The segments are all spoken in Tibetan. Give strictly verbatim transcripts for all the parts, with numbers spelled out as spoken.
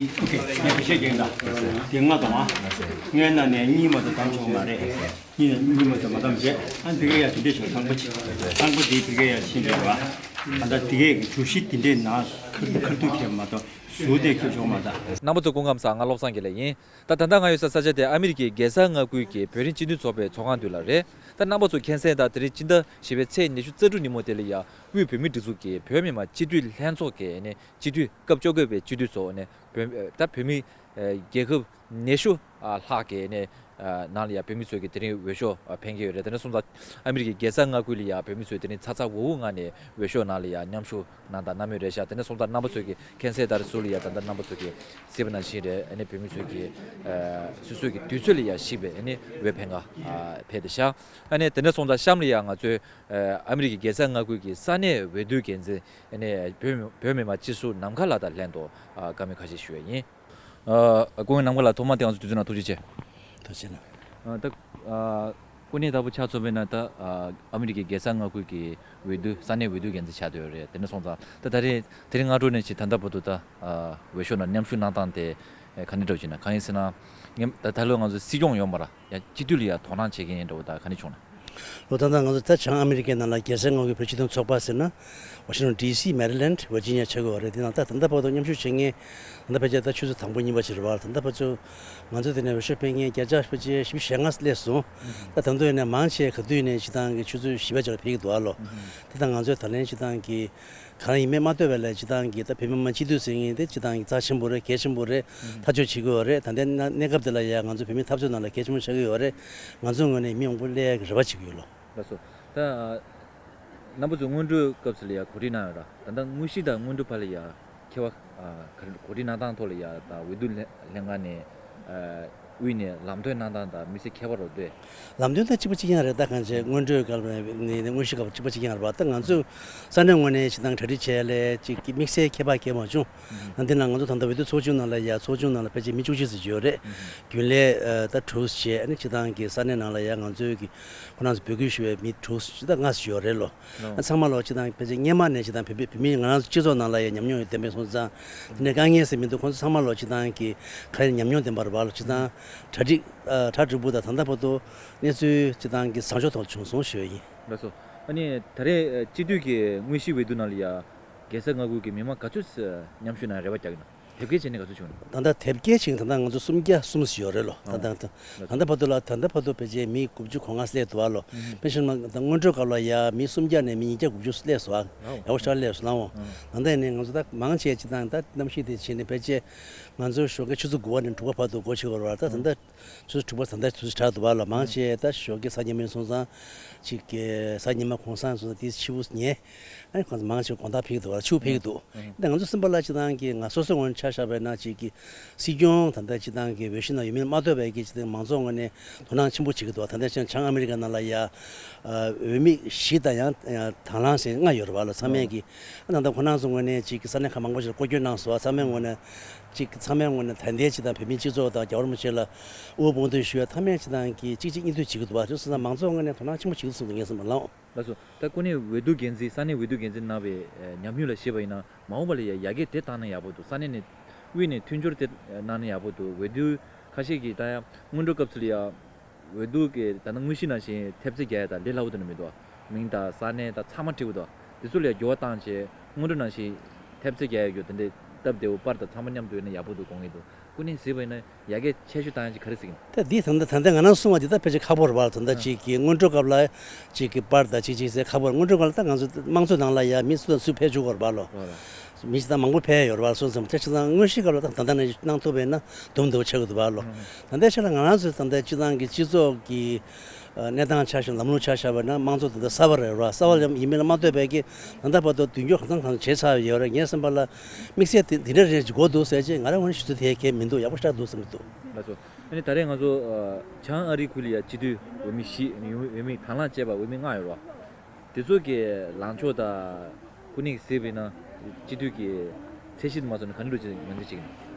ཨོ་ཁེ། ངས་བེད་སྤྱོད་རྒྱག་གི་ཡིན་ད། དེ་ལྔ་དང་། ལྔའི་ནང་ནས་གཉིས་མ་གཏོགས་བདམས་ཆོག་མ་རེད། གཉིས་ནས་གཉིས་མ་གཏོགས་མ་བདམས་བྱས། ཨ་ནི་ཕ་གིར་ཡ་དེ་འདྲས་བྱས། ཁང་པ་ཅིག་ཁང་པ་དེ་ཕ་གིར་ཡ་ཕྱིན་པ་རེད་བ། ད་ལྟ་དེ་གའི་གྲུ་བཞི་དེ་འདྲས་ནང་ཁ་ཐུག་ཁ་ཐུག་ཁེབས་མ་གཏོགས་ཟུར་དེ་ཁེབས་ཆོག་མ་རེད། རྣམ་པ་ཚོ་སྐུ་ཁམས་བཟང་། ང་བློ་བཟང་དགེ་ལེགས་ཡིན། ད་ད་ལྟ་ང་ཡོད་ས་ས་ཆ་དེ་ཨ་མི་རི་ཀའི་རྒྱལ་ས་མངའ་ཁུལ་གྱི་བོད་རིགས་སྤྱི་མཐུན་ཚོགས་པའི་ཚོགས་ཁང་མདུན་ལ་རེད། ད་རྣམ་པ་ཚོ་མཁྱེན་གསལ་ལྟར་དེ་རིང་སྤྱི་ཟླ་བཞི་པའི་ཚེས་ཉི་ཤུ་རྩ་དྲུག་ཉིན་མོ་དེ་ལ་ཡ་དབུས་བོད་མིའི་སྒྲིག་འཛུགས་ཀྱི་བོད་མི་མང་སྤྱི་འཐུས་ལྷན་ཚོགས་ཀྱི་ནས་སྤྱི་འཐུས་སྐབས་བཅོ་བརྒྱད་པའི་སྤྱི་འཐུས་ཚོ་ནས་བོད་ད་བོད་མི་རྒྱལ་ཁབ་ཉི་ཤུ་ལྷག་གི་ནས་ནང་ལ་ཡ་བོད་མི་ཚོས་ཀྱི་དེ་རིང་འོས་ཤོག་འཕེན་གྱི་ཡོད་རེད། དེ་ནས་སོང་ཙང་ཨ་མི་རི་ཀའི་རྒྱལ་ས་མངའ་ཁུལ་ལ་ཡ་བོད་མི་ཚོས་དེ་རིང་ཚ་ཚ་འུར་འུར་ངང་ནས་འོས་ཤོག་ནང་ལ་ཡ་མཉམ་ཞུགས་གནང་དང་གནང་མུས་རེད་ཤག་དེ་ནས་སོང་ཙང་རྣམ་པ་ཚོས་ཀྱི་མཁྱེན་གསལ་ལྟར་ཟུར་ལ་ཡ་ད་ལྟ་རྣམ་པ་ཚོས་ཀྱི་གཟིགས་པ་ནང་བཞིན་རེད། ཨ་ནི་བོད་མི་ཚོས་ཀྱི་སོ་སོའི་གི་དུས་ཚོད་ལ་ཡ་གཞིགས་པའི་ཨ་ནི་འོས་འཕེན་ག་ཕེབས་ཏེ་ཤག་ཨ་ནི་དེ་ནས་སོང་ཙང་གཤམ་ལ་ཡ་ང་ཚོའི་ཨ་མི་རི་ཀའི་རྒྱལ་ས་མངའ་ཁུལ་གྱི་ས་གནས་འོས་བསྡུ་འགན་འཛིན་ཨ་ནི་བོད་བོད་མི་མང་སྤྱི་ཟུར་ནམ་མཁའ་ལགས་དང་ལྷན་དུ་བཀའ་མོལ་ཁ་ཤས་ཞུ་ཡས་ཡིན། ཨ། སྐུ་ངོ་ནམ་མཁའ་ལགས་ཐོག་མར་དེ་ང་ཚོ་དུས་ཚོད་ནང་ཐུགས་རྗེ་ཆེ། ཐུགས་རྗེ་གནང་། ཨ། ད་ཨ་སྐུ་ཉིད་ལྟ་བུ་ཆ་མཚོན་པ་ཡིན་ན་ད་ཨ་ཨ་མི་རི་ཀའི་རྒྱལ་ས་མངའ་ཁུལ་གྱི་འོས་བསྡུ་ས་གནས་འོས་བསྡུ་འགན་འཛིན་ཆགས་བསྡད་ཡོད་རེད། དེ་ནས་སོང་ཙང་ད་ད་རེས་དེ་རིང་སྔ་དྲོ་ནས་ཅིག་ད་ལྟ་བར་དུ་ད་ཨ་འོས་ཤོག་ནང་མཉམ་ཞུགས་གནང་སྟངས་དེ་ག་འདྲ་འདྲ་བོ་ཅིག་ན། གང་ཡིན་ཟེར་ན་ངས་ད་ད་ལོ་ང་ཚོ་སྲིད་སྐྱོང་ཡོད་མ་རེད། ཡང་སྤྱི་འཐུས་ལ་ཡང་དོ་སྣང་བྱེད་མཁན་འདྲ་བོ་ད་ག་འདྲ་བྱུང་ན། ལོ་ད་ལྟ་ང་ཚོ་ད་བྱང་ཨ་མི་རི་ཀའི་ནང་ལ་རྒྱལ་སའི་མངའ་ཁུལ་བོད་སྤྱི་མཐུན་ཚོགས་པ་ཟེར་ན་ཝ་ཤིང་ཊོན་ཌི་སི་མེ་རི་ལེནཌ་ཝར་ཇི་ནི་ཡ་ཆགས་ཀྱི་ཡོད་རེད། དེ་ནང་ད་ད་ལྟ་བར་དུ་མཉམ་ཞུགས་བྱེད་མཁན་ད་ལྟ་ཕལ་ཆེར་ད་ཆུ་ཚོད་དང་པོ་གཉིས་པ་ཅིག་རེད་བ། ད་ལྟ་ཕར་ཚུར་ང་ཚོའི་དེ་ནས་འོས་ཤོག་སྤེལ་མཁན་བརྒྱ་ཆ་ཕལ་ཆེར་བཞི་བཅུ་ཞེ་ལྔ་སླེབས་སོང་། ད་ད་དུང་ཡིན་ན་མང་ཆེ་ག་དུས་ནས་སྤྱིར་བཏང་གི་ཆུ་ཚོད་བཞི་པ་ཅིག་ལ་ཕེབས་ཀྱི་འདུག་ཨ་ལོ། དེ་ད་ང་ཚོའི་ད་ལན་སྤྱིར་བཏང་གི་གང་ཡིན་མིན་མ་ལྟོས་པ་ལ་སྤྱིར་བཏང་གི་ད་བོད་མི་མང་སྤྱི་འཐུས་ཟེར་མཁན་དེ་སྤྱིར་བཏང་གི་རྩ་ཆེན་པོ་རེད། གལ་ཆེན་པོ་རེད། ཐག་གཅོད་བྱེད་དགོས་པ་རེད། ད་ལྟའི་གནས་གནས་སྐབས་འདི་ལ་ཡང་ང་ཚོ་བོད་མིའི་འཐབ་རྩོད་ནང་ལ་གལ་ཆེན་པོ་ཆགས་ཀྱི་ཡོད་རེད། ང་ཚོའི་ངོས་ནས་མི་མང་པོ་སླེབས་ཡག་གི་རེ་བ་བྱེད་ཀྱི་ཡོད་ལོ། ལགས་སོ། ད་རྣམ་པ་ཚོ་སྔོན་འགྲོའི་སྐབས་སུ་ལ་ཡང་གོ་སྒྲིག་གནང་ཡོད་ར། ད་ལྟ་དངོས་གཞི་དང་སྔོན་འགྲོ་བར་ལ་ཡང་ཁྱད་པར་ག་རེ། གོ་སྒྲིག་གནང་སྟངས་ཐོག་ལ་ཡང་དང་འོས་བསྡུ་ལྷན་ལྷན་ཁང་ནས་དབུས་ནས་ལམ་སྟོན་གནང་སྟངས་དང་དམིགས་བསལ་ཁྱད་པར་རོ་འདོད། ལམ་སྟོན་ད་གཅིག་པ་གཅིག་རྐྱང་རེད། ད་གང་བྱས་སྔོན་འགྲོའི་སྐབས་ནས་དངོས་གཞིའི་སྐབས་གཅིག་པ་གཅིག་རྐྱང་རེད་པ། ད་ང་ཚོས་ས་གནས་ངོས་ནས་སྤྱིར་བཏང་གྲ་སྒྲིག་བྱས་ལས་གཅིག་གི་དམིགས་བསལ་ཁྱད་པར་གང་ཡང་མ་བྱུང་། ད་འདི་ནང་ང་ཚོ་ད་ལྟ་འོས་བསྡུ་ཚོགས་ཆུང་ནང་ལ་ཡ་ཚོགས་ཆུང་ནང་ལ་ཕལ་ཆེར་མི་བཅུ་གཅིག་ཙམ་ཡོད་རེད། རྒྱུན་ལས་ད་གྲོས་བྱས་ཨ་ནི་སྤྱིར་བཏང་གི་ས་གནས་ནང་ལ་ཡ་ང་ཚོའི་གི་ཁོ་རང་ཚོ་འབོད་སྐུལ་ཞུ་བའི་མི་དྲུག་ད་ལྔ་ཙམ་ཡོད་རེད་ལོ། ཨ་ཚང་མ་ལོ་སྤྱིར་བཏང་ཕལ་ཆེར་སྔོན་མ་ནས་སྤྱིར་བཏང་བོད་པའི་བོད་མི་ང་རང་ཚོ་སྤྱི་ཚོགས་ནང་ལ་ཡ་ཉམས་མྱོང་ཡོད་ལྡན་པ་སོང་ཙང་དེ་ནས་དཀའ་ངལ་ཟེར་མི་འདུག་ཁོང་ཚོ་ཚང་མ་ལོ་སྤྱིར་བཏང་གི་ག་རེ་ཉམས་མྱོང་ལྡན་པ་རེད་པ་ལོ། སྤྱིར་བཏང་གྲ་སྒྲིག་ཨ་གྲ་སྒྲིག་པོ་དང་ད་ལྟ་བར་དུ་གནས་ཚུལ་སྤྱིར་བཏང་གི་བཟང་ཕྱོགས་ཐོག་བྱུང་སོང་ཞུ་ཡ་ཡིན། ལགས་སོ། ཨ་ནི་ད་རེས་ཨ་སྤྱི་འཐུས་ཀྱི་དངོས་གཞིའི་འོས་བསྡུ་ནང་ལ་ཡ་རྒྱལ་ས་མངའ་ཁུལ་གྱི་མི་མང་ག་ཚོད་ཙམ་མཉམ་ཞུགས་གནང་རེ་བ་རྒྱག་གི་ན། དེབ་སྐྱེལ་བྱས་ནས་ག་ཚོད་བྱུང་ན། ད་ལྟ་དེབ་སྐྱེལ་བྱས་ད་ལྟ་ང་ཚོ་སུམ་བརྒྱ་གསུམ་ཙམ་ཡོད་རེད་ལོ། ད་ལྟ་ད་ལྟ་བར་དུ་ལ་ད་ལྟ་བར་དུ་ཕལ་ཆེར་མི་དགུ་བཅུ་གོ་ལྔ་སླེབས་འདུག་ཨ་ལོ། དཔེ་བཞག་ན་ད་སྔོན་འགྲོའི་སྐབས་ལ་ཡ་མི་སུམ་བརྒྱ་ནས་མི་ཉིས་བརྒྱ་དགུ་བཅུ་སླེབས་སོང་ཨ། ཡག་པོ་ཞེ་དྲག་སླེབས་སོང་ལ་འོ། ད་ལྟ་ཡིན་ནའི་ང་ཚོ་ད་མང་ཆེ་ཅིག་དང་ད་གནམ་གཤིས་དེ་བྱས་ནས་ཕལ་ཆེར་ང་ཚོའི་ཞོགས་ཀའི་ཆུ་ཚོད་དགུ་པ་ནས་དྲུག་པ་བར་དུ་སྒོ་ཕྱེ་དགོས་རེད་བ། ད་ད་ལྟ་ཆུ་ཚོད་དྲུག་པ་ད་ལྟ་དུས་ཚོད་དྲག་འདུག་བ་ལ། མང་ཆེ་ད་ཞོགས་ཀའི་གཟའ་ཉི་མ་སོང་ཙང་ཅིག་གི་གཟའ་ཉི་མ་གུང་སེང་སོང་ཙང་དེ་ཕྱི་པོ་ཉལ། ཨ་ནི་ཁོང་ཚོ་མང་ཆེ་དགོང་དག་ཕེབས་ཀྱི་འདུག་བ། ཕྱུག་ཕེབས་ཀྱི་འདུག་ད་ང་ཚོ་སེམས་པ་ལ་སྤྱིར་བཏང་གི་ང་སོ་སོའི་ངོས་ནས་ཆ་བཞག་པ་ཡིན་ན་ཅིག་གི་སྲིད་སྐྱོང་ད་ལྟ་སྤྱིར་བཏང་གི་འོས་གཞི་ནང་ཡོད་མིན་མ་ལྟོས་པའི་གི་ཅིག་དེ་མང་ཚོགས་ངོས་ནས་དོ་སྣང་ཆེན་པོ་བྱེད་ཀྱི་འདུག་ད་ལྟ་བྱང་ཨ་མི་རི་ཀ་ནང་ལ་ཡ་འོས་མི་བཞི་དང་ཡང་དང་བླངས་ཟེར་ལྔ་ཡོད་རེད་བ་ལ། ཚང་མས་ཀྱི་ད་ལྟ་ཁོ་རང་ཚོ་ངོས་ནས་ཅིག་གི་ས་གནས་ཁག་མང་པོ་ཞིག་ལ་སྐོར་སྐྱོད་གནང་སོང་བ། ཚང་མའི་ངོས་ནས་ཅིག་ཚང་མའི་ངོས་ནས་ད་ལྟའི་སྤྱིར་བཏང་བོད་མིའི་སྤྱི་ཚོགས་དང་རྒྱལ་བ་རིན་པོ་ཆེ་ལ་དབུ་དཔུང་འདེགས་ཞུ་བའི་ཐ་མའི་སྤྱིར་བཏང་གི་གཅིག་གཅིག་གཉིས་མཐུད་བྱེད་ཀྱི་འདུག་བ། དེ་སོང་ཙང་མང་ཚོགས་ངོས་ནས་དོ་སྣང་ཆེན་པོ་བྱེད་ཀྱི་འདུག་ངས་བསམ་པ་ལ། ལགས་སོ། ད་ཁོ་ནས་འོས་བསྡུ་འགན་འཛིན་ས་གནས་འོས་བསྡུ་འགན་འཛིན་གནང་བའི་ཉམས་མྱོང་ལ་བཤད་པ་ཡིན་ན་མ་འོངས་པ་ལ་ཡ་ཡར་རྒྱས་དེ་བཏང་ན་ཡག་པོ་འདུག་ས་གནས་ནས་དབུས་ནས་མཐུན་སྦྱོར་དེ་གནང་ན་ཡག་པོ་འདུག་འོས་བསྡུ་ཁ་ཤས་ཀྱིས་ད་ཡང་སྔོན་འགྲོ་སྐབས་སུ་ལ་ཡ་འོས་བསྡུ་གི་ད་ནང་དངོས་གཞི་ནང་བཞིན་ཐེབས་རྩ་རྒྱག་ཡ་ད་ལས་སླ་པོ་དེ་འདྲ་མི་འདུག་མིང་དང་ས་གནས་དང་ཚང་མ་བྲིས་པ་འདུག་དེ་ཚོ་ལ་ཡ་འགྱུར་བ་བཏང་བྱས་སྔོན་འགྲོ་ནང་བཞིན་ཐེབས་རྩ་རྒྱག་ཡ་ཡོད་དེ་འདྲའི་སྟབས་བདེ་བོ་པར་དང་ཚང་མ་མཉམ་དུ་ཡོད་ན་ཡག་པོ་འདུག་དགོངས་ཀྱི་འདུག་སྐུ་ཉིད་གཟིགས་པ་ཡིན་ན་ཡར་རྒྱས་ཆེ་ཤོས་བཏང་ཡག་ཅིག་ག་རེ་གཟིགས་ཀྱི་ན། ད་འདི་ད་ལྟ་ད་ལྟ་ང་རང་གསུངས་པ་འདི་ད་ཕལ་ཆེར་ཁག་པོ་རེད་བ། ད་ལྟ་ཨ་གཅིག་གི་སྔོན་འགྲོ་སྐབས་ལ་གཅིག་གི་པར་དང་གཅིག་གཅིག་ཟེར་ཁག་པོ་རེད། སྔོན་འགྲོ་སྐབས་ལ་ད་ང་ཚོ་དམངས་གཙོའི་ནང་ལ་ཡ་མི་སུ་དང་སུ་ཕེབས་བཅུག་གི་རེད་བ་ལོ། མི་ཞིག་དང་མང་པོ་ཕེབས་ཡོད་རེད་བ། སོང་ཙང་ད་ཆ་ཚང་དངོས་གཞིའི་སྐབས་ལ་ད་ད་ལྟ་ནས་གནང་ཐུབ་པ་ཡིན་ན་དུམ་བདེ་བོ་ཆགས་ཀྱི་འདུག་བ་ལོ། ད་ལྟའི་ཆ་ལ་ང་རང་ཚོའི་ད་ལྟ་སྤྱིར་བཏང་གི་སྤྱི་ཚོགས་ཀྱི་གནས་སྟངས་ཆ་བཞག་ལམ་ལུགས་ཆ་བཞག་པ་ན་དམངས་གཙོ་དེ་འདྲ་གསར་པ་རེད་བ། གསར་པ་ཡིན་མིན་ལ་མ་ལྟོས་པའི་གི་ད་ལྟ་བར་དུ་མདུན་སྐྱོད་གང་འཚམ་གང་འཚམ་བྱས་ཚར་ཡོད་རེད། ངའི་བསམ་པ་ལ་དམིགས་བསལ་དེ་འདི་འདྲ་རེད་ཅིག་དགོས་འདུག་ཟེར་ཅིག་ང་རང་ངོས་ནས་ཞུ་ཚོད་དེ་གལ་མི་འདུག་ཡག་པོ་ཞེ་དྲག་འདུག་བསམ་གྱི་འདུག་ལགས་སོ། ཨ་ནི་ད་རེས་ང་ཚོ་བྱང་ཨ་རིའི་ཁུལ་ལ་ཡ་སྤྱི་འཐུས་འོས་མི་བཞི་འོས་མི་དང་བླངས་བཅས་པ་འོས་མི་ལྔ་ཡོད་རེད་བ། དེ་ཚོ་གི་ལངས་ཕྱོགས་དང་སྐུ་ཉིད་ཀྱིས་གཟིགས་པ་ཡིན་ན་སྤྱི་འཐུས་ཀྱི་ཚད་གཞི་དེ་མ་ཚོར་ན་ག་འདྲ་འདྲ་ཅིག་ངོས་འཛིན་བྱེད་ཀྱི་ཡིན།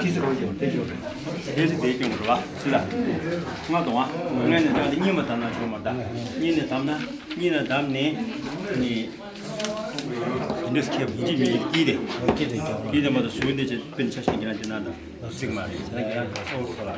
ན་ཏི་སི་རང་ཅན་དེ་ཅོ་རེད། དེ་སི་དེ་སྐྱོང་རུ་བ་སི་ལ། ང་དང་བ་ངས་ནས་ད་གཉིས་མ་བཏབ་ན་ཆོག་མ་ད། གཉིས་ནས་བཏབ་ན་གཉིས་ནས་བཏབ་ནས་ནི། འདི་འདྲས་ཁེབས་ཡིན་གཅིག་མིན་གཅིག་སྐྱིད་དེ། སྐྱིད་དེ་མ་གཏོགས་སུ་འདི་ཆེ་དཔེ་ཆ་ཤས་ཀྱི་ན་དེ་ན་ད་གཟིགས་མ་རེད་ཟེར་ན་ཀྱི་ན་ཁོ་ཁོ་ལ།